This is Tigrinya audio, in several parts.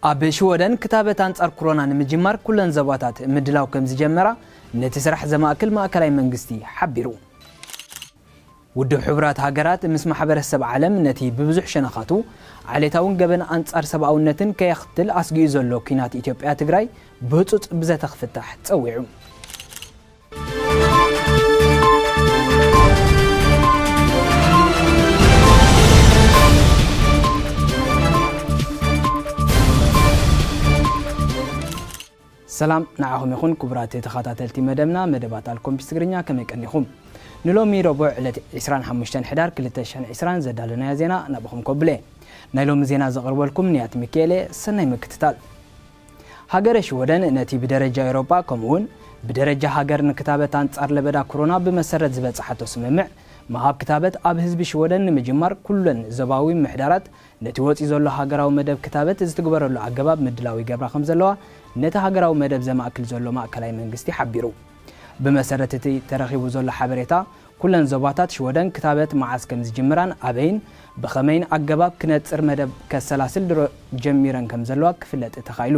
ኣብ ሽወደን ክታበት ኣንጻር ኮሮና ንምጅማር ኩለን ዞባታት ምድላው ከም ዝጀመራ ነቲ ስራሕ ዘማእክል ማእከላይ መንግስቲ ሓቢሩ። ውድብ ሕቡራት ሃገራት ምስ ማሕበረሰብ ዓለም ነቲ ብብዙሕ ሸነኻቱ ዓሌታውን ገበን ኣንጻር ሰብኣውነትን ከየኽትል ኣስጊኡ ዘሎ ኲናት ኢትዮጵያ ትግራይ ብህጹጽ ብዘተ ክፍታሕ ጸዊዑ። ሰላም ንዓኹም ይኹን ክቡራት ተኸታተልቲ መደብና፣ መደባት ኣልኮምፒስ ትግርኛ፣ ከመይ ቀኒኹም? ንሎሚ ረቡዕ ዕለት ዕስራን ሓሙሽተን ሕዳር ክልተ ሽሕን ዕስራን ዘዳለናዮ ዜና ናብኹም ከብለ። ናይ ሎሚ ዜና ዘቕርበልኩም ንያት ሚካኤለ፣ ሰናይ ምክትታል። ሃገረ ሽወደን ነቲ ብደረጃ ኤውሮጳ ከምኡውን ብደረጃ ሃገር ንክታበት ኣንጻር ለበዳ ኮሮና ብመሰረት ዝበጻሓቶ ስምምዕ፣ ምሃብ ክታበት ኣብ ህዝቢ ሽወደን ንምጅማር ኩለን ዞባዊ ምሕዳራት ነቲ ወጺኡ ዘሎ ሃገራዊ መደብ ክታበት ዝትግበረሉ ኣገባብ ምድላው ይገብራ ከም ዘለዋ ነቲ ሃገራዊ መደብ ዘማእክል ዘሎ ማእከላይ መንግስቲ ሓቢሩ። ብመሰረት እቲ ተረኺቡ ዘሎ ሓበሬታ፣ ኩለን ዞባታት ሽወደን ክታበት መዓስ ከም ዝጅምራን ኣበይን ብኸመይን ኣገባብ ክነጽር መደብ ከሰላስል ድሮ ጀሚረን ከም ዘለዋ ክፍለጥ ተኻኢሉ።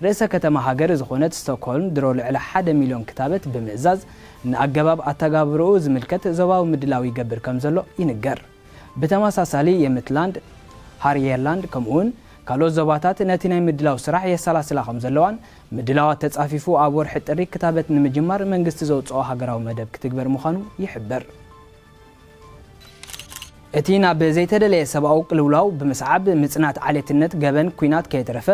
ርእሰ ከተማ ሃገር ዝኾነት ስቶክሆልም ድሮ ልዕሊ ሓደ ሚልዮን ክታበት ብምእዛዝ ንኣገባብ ኣተጋብርኡ ዝምልከት ዞባዊ ምድላው ይገብር ከም ዘሎ ይንገር። ብተመሳሳሊ የምትላንድ፣ ሃርየርላንድ ከምኡውን ካልኦት ዞባታት ነቲ ናይ ምድላው ስራሕ የሰላስላ ከም ዘለዋን ምድላዋት ተጻፊፉ ኣብ ወርሒ ጥሪ ክታበት ንምጅማር መንግስቲ ዘውጽኦ ሃገራዊ መደብ ክትግበር ምዃኑ ይሕበር። እቲ ናብ ዘይተደለየ ሰብኣዊ ቅልውላው ብምስዓብ ምጽናት ዓሌትነት ገበን ኲናት ከየትረፈ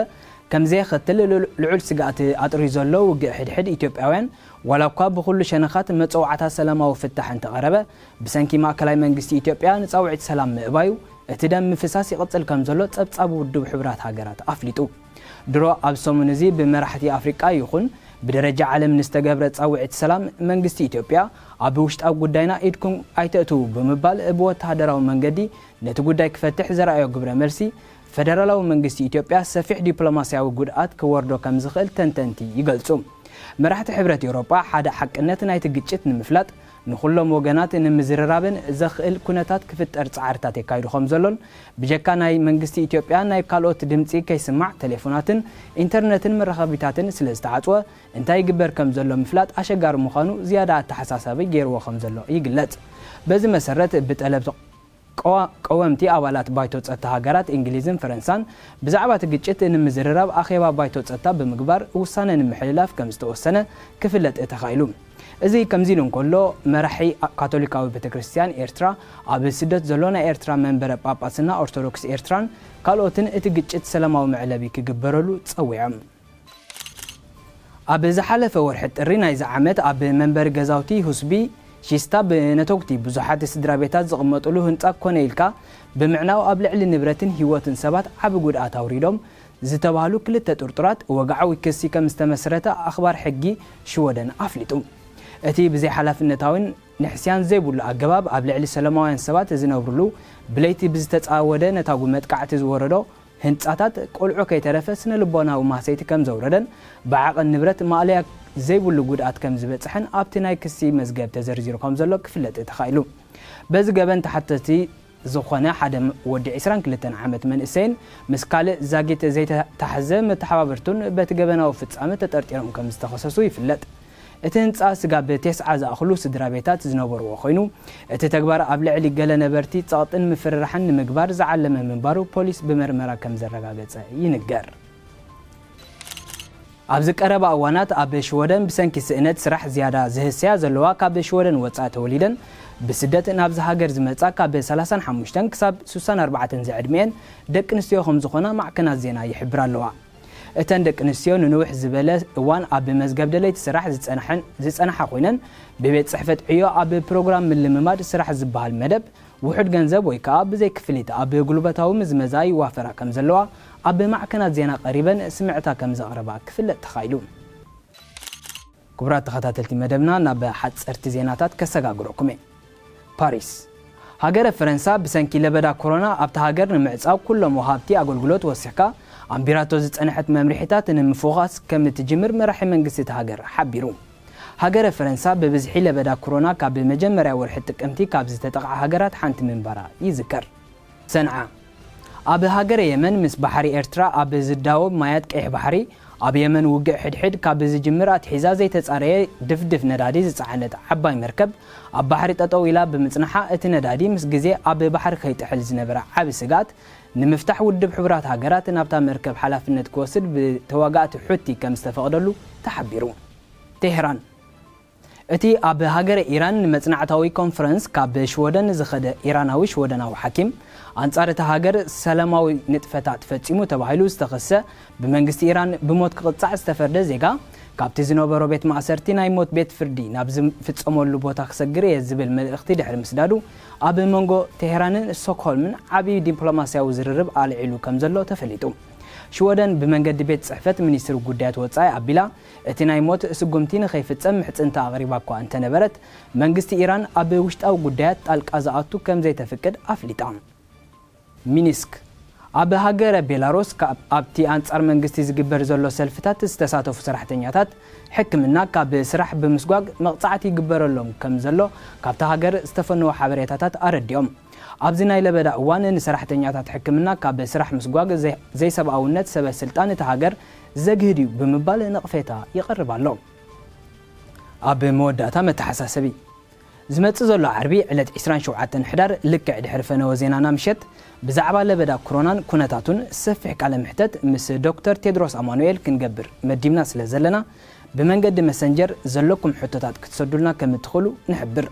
ከም ዘየኸትል ልዑ-፣ ልዑል ስግኣት ኣጥርዩ ዘሎ ውግእ ሕድሕድ ኢትዮጵያውያን፣ ዋላ እኳ ብኹሉ ሸነኻት መጸዋዕታ ሰላማዊ ፍታሕ እንተቐረበ፣ ብሰንኪ ማእከላይ መንግስቲ ኢትዮጵያ ንጻውዒት ሰላም ምእባዩ፣ እቲ ደም ምፍሳስ ይቕጽል ከም ዘሎ ጸብጻብ ውድብ ሕቡራት ሃገራት ኣፍሊጡ። ድሮ ኣብ ሰሙን እዚ ብመራሕቲ ኣፍሪቃ ይኹን ብደረጃ ዓለም ንዝተገብረ ጻውዒት ሰላም፣ መንግስቲ ኢትዮጵያ ኣብ ውሽጣዊ ጉዳይና ኢድኩም ኣይተእትዉ ብምባል ብወተሃደራዊ መንገዲ ነቲ ጉዳይ ክፈትሕ ዘርኣዮ ግብረ መልሲ፣ ፈደራላዊ መንግስቲ ኢትዮጵያ ሰፊሕ ዲፕሎማስያዊ ጉድኣት ክወርዶ ከም ዝኽእል ተንተንቲ ይገልጹ። መራሕቲ ሕብረት ኤውሮጳ ሓደ ሓቅነት ናይቲ ግጭት ንምፍላጥ ንኹሎም ወገናት ንምዝርራብን ዘኽእል ኩነታት ክፍጠር ጻዕርታት የካይዱ ከም ዘሎን፣ ብጀካ ናይ መንግስቲ ኢትዮጵያ ናይ ካልኦት ድምጺ ከይስማዕ ቴሌፎናትን ኢንተርነትን መራኸቢታትን ስለ ዝተዓጽወ እንታይ ይግበር ከም ዘሎ ምፍላጥ ኣሸጋሪ ምዃኑ ዝያዳ ኣተሓሳሳቢ ገይርዎ ከም ዘሎ ይግለጽ። በዚ መሰረት ብጠለብ ቀዋ-፣ ቀወምቲ ኣባላት ባይቶ ጸጥታ ሃገራት እንግሊዝን ፈረንሳን ብዛዕባ እቲ ግጭት ንምዝርራብ ኣኼባ ባይቶ ጸጥታ ብምግባር ውሳነ ንምሕልላፍ ከም ዝተወሰነ ክፍለጥ ተኻኢሉ። እዚ ከምዚ ኢሉ እንከሎ፣ መራሒ ካቶሊካዊ ቤተክርስትያን ኤርትራ ኣብ ስደት ዘሎ ናይ ኤርትራ መንበረ ጳጳስና ኦርቶዶክስ ኤርትራን ካልኦትን እቲ ግጭት ሰላማዊ መዕለቢ ክግበረሉ ጸዊዖም። ኣብ ዝሓለፈ ወርሒ ጥሪ ናይዚ ዓመት ኣብ መንበሪ ገዛውቲ ሁስቢ ሺስታ ብነተጉቲ ብዙሓት ስድራ ቤታት ዝቕመጥሉ ህንጻ ኮነ ኢልካ ብምዕናው ኣብ ልዕሊ ንብረትን ህይወትን ሰባት ዓቢ ጉድኣት ኣውሪዶም ዝተባህሉ ክልተ ጥርጡራት ወግዓዊ ክሲ ከም ዝተመስረተ ኣኽባር ሕጊ ሽወደን ኣፍሊጡ። እቲ ብዘይሓላፍነታዊን ንሕስያን ዘይብሉ ኣገባብ ኣብ ልዕሊ ሰላማውያን ሰባት ዝነብሩሉ ብለይቲ ብዝተጻወደ ነታጉ መጥቃዕቲ ዝወረዶ ህንጻታት ቆልዑ ከይተረፈ ስነ ልቦናዊ ማህሰይቲ ከም ዘውረደን ብዓቐን ንብረት ማእለያ ዘይብሉ ጉድኣት ከም ዝበጽሐን ኣብቲ ናይ ክሲ መዝገብ ተዘርዚሩ ከም ዘሎ ክፍለጥ ተኻኢሉ። በዚ ገበን ተሓተቲ ዝኾነ ሓደ ወዲ ዕስራን ክልተን ዓመት መንእሰይን ምስ ካልእ ዛጊት ዘይተታሕዘ መተሓባበርቱን በቲ ገበናዊ ፍጻመ ተጠርጢሮም ከም ዝተኸሰሱ ይፍለጥ። እቲ ህንጻ ስጋብ ተስዓ ዝኣኽሉ ስድራ ቤታት ዝነበርዎ ኮይኑ፣ እቲ ተግባር ኣብ ልዕሊ ገለ ነበርቲ ጸቕጥን ምፍርራሕን ንምግባር ዝዓለመ ምንባሩ ፖሊስ ብመርመራ ከም ዘረጋገጸ ይንገር። ኣብዚ ቀረባ እዋናት ኣብ ሽወደን ብሰንኪ ስእነት ስራሕ ዝያዳ ዝህሰያ ዘለዋ ካብ ሽወደን ወጻኢ ተወሊደን ብስደት ናብዚ ሃገር ዝመጻ ካብ ሰላሳን ሓሙሽተን ክሳብ ስሳን ኣርባዕተን ዝዕድሚኤን ደቂ ኣንስትዮ ከም ዝኾና ማዕከናት ዜና ይሕብራ ኣለዋ። እተን ደቂ ኣንስትዮ ንንውሕ ዝበለ እዋን ኣብ መዝገብ ደለይቲ ስራሕ ዝጸንሐን-፣ ዝጸንሓ ኮይነን፣ ብቤት ጽሕፈት ዕዮ ኣብ ፕሮግራም ምልምማድ ስራሕ ዝበሃል መደብ ውሑድ ገንዘብ ወይ ከኣ ብዘይ ክፍሊት ኣብ ጉልበታዊ ምዝመዛ ይዋፈራ ከም ዘለዋ ኣብ ማዕከናት ዜና ቀሪበን ስምዕታ ከም ዘቕረባ ክፍለጥ ተኻኢሉ። ክቡራት ተኸታተልቲ መደብና፣ ናብ ሓጸርቲ ዜናታት ከሰጋግረኩም እየ። ፓሪስ። ሃገረ ፈረንሳ ብሰንኪ ለበዳ ኮሮና ኣብታ ሃገር ንምዕጻው ኩሎም ወሃብቲ ኣገልግሎት ወሲኽካ ኣንቢራቶ ዝጸንሐት መምርሒታት ንምፍዃስ ከም እትጅምር መራሒ መንግስቲ እታ ሃገር ሓቢሩ። ሃገረ ፈረንሳ ብብዝሒ ለበዳ ኮሮና ካብ መጀመርያ ወርሒ ጥቅምቲ ካብ ዝተጠቕዓ ሃገራት ሓንቲ ምንባራ ይዝከር። ሰንዓ። ኣብ ሃገረ የመን ምስ ባሕሪ ኤርትራ ኣብ ዝዳወብ ማያት ቀይሕ ባሕሪ፣ ኣብ የመን ውግእ ሕድሕድ ካብ ዝጅምር ኣትሒዛ ዘይተጻረየ ድፍድፍ ነዳዲ ዝጸዓነት ዓባይ መርከብ ኣብ ባሕሪ ጠጠው ኢላ ብምጽንሓ፣ እቲ ነዳዲ ምስ ግዜ ኣብ ባሕሪ ከይጥሕል ዝነበረ ዓቢ ስግኣት ንምፍታሕ ውድብ ሕቡራት ሃገራት ናብታ መርከብ ሓላፍነት ክወስድ ብተዋጋእቲ ሑቲ ከም ዝተፈቕደሉ ተሓቢሩ። ቴህራን። እቲ ኣብ ሃገረ ኢራን ንመጽናዕታዊ ኮንፈረንስ ካብ ሽወደን ዝኸደ ኢራናዊ ሽወደናዊ ሓኪም፣ ኣንጻር እታ ሃገር ሰላማዊ ንጥፈታት ፈጺሙ ተባሂሉ ዝተኸሰ፣ ብመንግስቲ ኢራን ብሞት ክቕጻዕ ዝተፈርደ ዜጋ፣ ካብቲ ዝነበሮ ቤት ማእሰርቲ ናይ ሞት ቤት ፍርዲ ናብ ዝፍጸመሉ ቦታ ክሰግር እየ ዝብል መልእኽቲ ድሕሪ ምስዳዱ፣ ኣብ መንጎ ቴሄራንን ስቶክሆልምን ዓቢ ዲፕሎማስያዊ ዝርርብ ኣልዒሉ ከም ዘሎ ተፈሊጡ። ሽወደን ብመንገዲ ቤት ጽሕፈት ሚኒስትሪ ጉዳያት ወጻኢ ኣቢላ፣ እቲ ናይ ሞት ስጉምቲ ንኸይፍጸም ምሕጽንታ ኣቕሪባ እኳ እንተነበረት፣ መንግስቲ ኢራን ኣብ ውሽጣዊ ጉዳያት ጣልቃ ዝኣቱ ከም ዘይተፍቅድ ኣፍሊጣ። ሚኒስክ። ኣብ ሃገረ ቤላሩስ ካብ ኣብቲ ኣንጻር መንግስቲ ዝግበር ዘሎ ሰልፍታት ዝተሳተፉ ሰራሕተኛታት ሕክምና ካብ ስራሕ ብምስጓግ መቕጻዕቲ ይግበረሎም ከም ዘሎ ካብታ ሃገር ዝተፈነወ ሓበሬታታት ኣረዲኦም። ኣብዚ ናይ ለበዳ እዋን ንሰራሕተኛታት ሕክምና ካብ ስራሕ ምስጓግ ዘይ-፣ ዘይሰብኣውነት ሰበ ስልጣን እታ ሃገር ዘግህድ እዩ ብምባል ነቕፌታ ይቐርብ ኣሎ። ኣብ መወዳእታ መተሓሳሰቢ። ዝመጽእ ዘሎ ዓርቢ ዕለት ዕስራን ሸውዓተን ሕዳር ልክዕ ድሕሪ ፈነወ ዜናና ምሸት ብዛዕባ ለበዳ ኮሮናን ኩነታቱን ሰፊሕ ቃለ ምሕተት ምስ ዶክተር ቴድሮስ ኣማኑኤል ክንገብር መዲብና ስለ ዘለና ብመንገዲ መሰንጀር ዘለኩም ሕቶታት ክትሰዱልና ከም እትኽእሉ ንሕብር።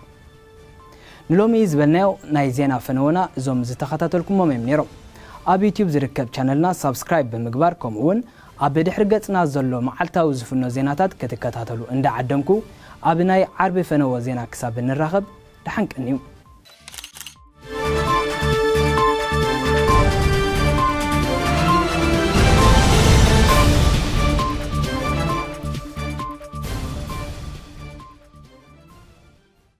ንሎሚ ዝበልናዮ ናይ ዜና ፈነወና እዞም ዝተኸታተልኩሞም እዮም ነይሮም። ኣብ ዩቲዩብ ዝርከብ ቻነልና ሳብስክራይብ ብምግባር ከምኡ እውን ኣብ ድሕሪ ገጽና ዘሎ መዓልታዊ ዝፍኖ ዜናታት ክትከታተሉ እንዳዓደምኩ ኣብ ናይ ዓርቢ ፈነወ ዜና ክሳብ እንራኸብ ደሓን ቀንዩ።